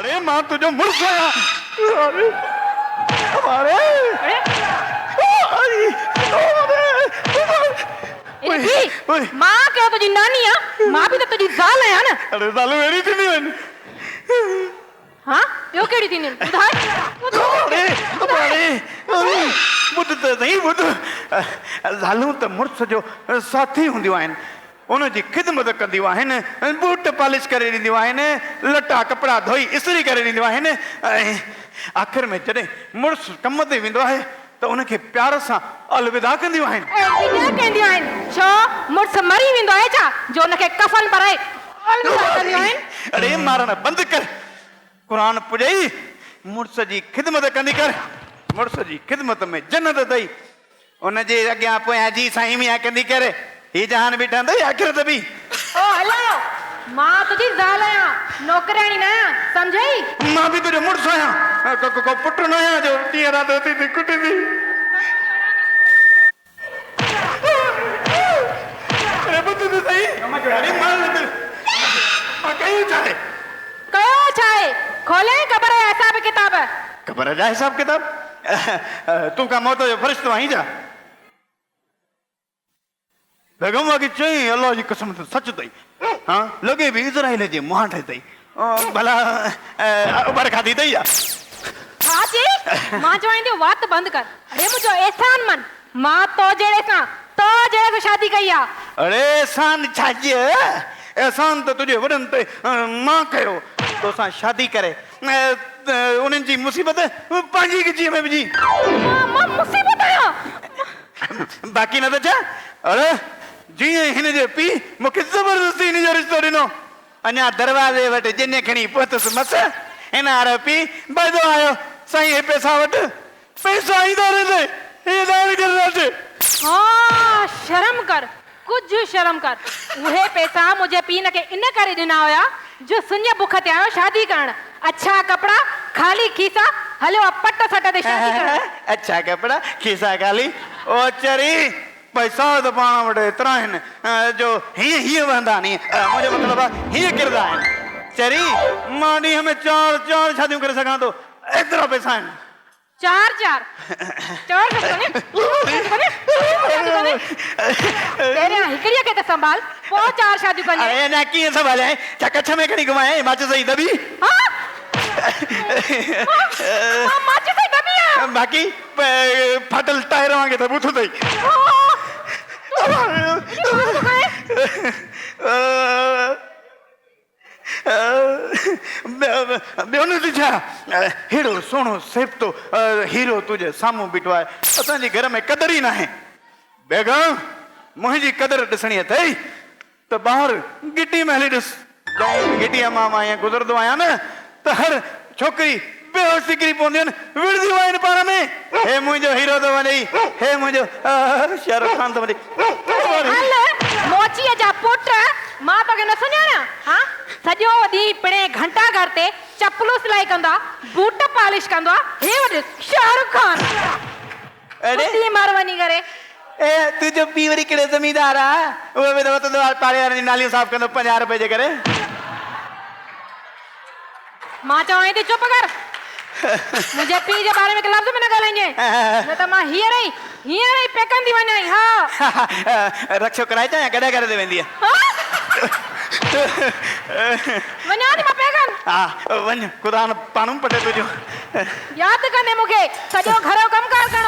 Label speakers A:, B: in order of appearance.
A: اڙي مان تنهنجو مڙس آهيان. اڙي اڙي
B: اڙي مان ڪهڙو تنهنجي ناني آهيان، مان به ته تنهنجي زال آهيان نه.
A: اڙي زالون اهڙيون ٿينديون آهن.
B: ها ٻيو ڪهڙيون ٿينديون آهن ٻڌاء.
A: اڙي اڙي ٻڌ ته سهي ٻڌ. زالون ته مڙس جو ساٿي هونديون آهن. ان جي خدمت ڪنديون آهن، بوٽ پالش ڪري ڏينديون آهن، لٽا ڪپڙا ڌوئي استري ڪري ڏينديون آهن ۽ آخر ۾ جڏهن مڙس ڪم تي ويندو آهي ته ان کي پيار سان الوداع ڪنديون آهن.
B: الوداع ڪنديون آهن؟ ڇو مڙس مري ويندو آهي ڇا جو ان کي ڪفن پرائي الوداع ڪنديون آهن؟
A: اڙي مارڻ بند ڪر، قرآن پڄئي، مڙس جي خدمت ڪندي ڪر، مڙس جي خدمت ۾ جنت اٿئي. ان جي اڳيان پويان جي سائين ميان ڪندي ڪر، هي جهان به ٺهندو آخرت به.
B: او هلو، مان تنهنجي زال آهيان، نوڪرياڻي نه آهيان، سمجهئي؟
A: مان به تنهنجو مڙس آهيان، ڪو پٽ نه آهيان جو ڏينهن رات اٿي ٿي ڪٽندي. اڙي ٻڌ ته سهي، اڙي مان ڪيو ڇا آهي؟
B: ڪيو ڇا آهي؟ کوليائين قبر جا حساب ڪتاب.
A: قبر جا حساب ڪتاب؟ تون ڪا موت جو فرشتو آهين ڇا؟ بيگم واقعي چئين الله جي قسم ته سچ اٿئي. ها لڳي به اسرائيل جي مهانڊي اٿئي. ڀلا اٻر کاڌي اٿئي ڇا؟
B: ڇا چيئي؟ مان چوانء ٿي وات بند ڪر. اڙي منهنجو احسان من، مان تو جهڙي سان، تو جهڙي سان شادي ڪئي آ.
A: اڙي احسان ڇا جي؟ احسان ته تنهنجي وڏن تي مان ڪيو. توسان شادي ڪري انهن جي مصيبت پنهنجي ڳچيء ۾ وجهي.
B: مان مصيبت آهيان.
A: باقي نه ته ڇا؟ اڙي جيئن ئي هن جي پيء مون کي زبردستي هن جو رشتو ڏنو. اڃا دروازي وٽ ڄڃ کڻي پهتس مس، هن وارو پيء ڀڄندو آيو، سائين هي پئسا وٺ. پئسا ايندا رهندئي، هي ناهن ڪرڻا.
B: ها شرم ڪر، ڪجهه شرم ڪر. اهي پئسا منهنجي پيء کي ان ڪري ڏنا هيا جو سڃ بک تي آيو شادي ڪرڻ. اڇا ڪپڙا، خالي کيسا، هليو آ پٽ سٽ تي شادي ڪرڻ.
A: اڇا ڪپڙا، کيسا خالي. او چري، پئسا ته پاڻ وٽ ايترا آهن جو هيئن هيئن وهندا آهن، هيئن، منهنجو مطلب آهي هيئن ڪرندا آهن. چري، مان ڏينهن ۾ چار چار شاديون ڪري سگهان ٿو، ايترا پئسا آهن.
B: چار چار چار شاديون ڪونهي، چار شاديون ڪونهي، چار شاديون ڪونهي. پهريان هڪڙيء کي ته سنڀال، پوء چار شاديون ڪندين.
A: اڙي اڃا ڪيئن سنڀاليانء؟ ڇا ڪڇ ۾ کڻي گهمايانء؟ ماچيس جي دٻي.
B: ها؟ مان ماچيس جي دٻي آهيان.
A: باقي ڦاٽل ٽائر وانگي ته ٻوٿ اٿئي. ٻيو نه ته ڇا، ههڙو سهڻو سيبتو هيرو تنهنجي سامهون بيٺو آهي، اسان جي گهر ۾ قدر ئي ناهي. بيگم، منهنجي قدر ڏسڻي اٿئي ته ٻاهر گهٽي ۾ هلي ڏس. جنهن به گهٽيء مان مان ائين گذرندو آهيان نه ته هر ڇوڪري بيهوش ٿي ڪري پونديون آهن، وڙهنديون آهن پاڻ ۾، هي منهنجو هيرو ٿو وڃي، هي منهنجو شاهرخ خان ٿو وڃي.
B: هل موچيء جا پٽ، مان توکي نه سڃاڻان؟ ها؟ سڄو ڏينهن پڻهين گهنٽا گهر تي چپلون سلائي ڪندو آ، بوٽ پالش ڪندو آ، هي وڏ شاهرخ خان. ٻڌي مر وڃي ڪري.
A: اي تنهنجو پيء وري ڪهڙو زميندار آ، اهو به ته وتندو آ پاڙي وارن جون ناليون صاف ڪندو 50 رپئي جي ڪري.
B: مان چوانء ٿي چپ ڪر. منهنجي پيء جي باري ۾ هڪ لفظ به نه ڳالهائجانء، نه ته مان هينئر ئي هينئر ئي پيڪن ٿي وڃانء، ها.
A: رڪشو ڪرائي اچان يا گڏهه گاڏي تي ويندينء؟
B: ها. وڃان ٿي مان پيڪن.
A: ها وڃ، خدا نه پاڻون پٽي تنهنجو.
B: ياد ڪندين مون کي، سڄو گهر جو ڪم ڪار ڪرڻ.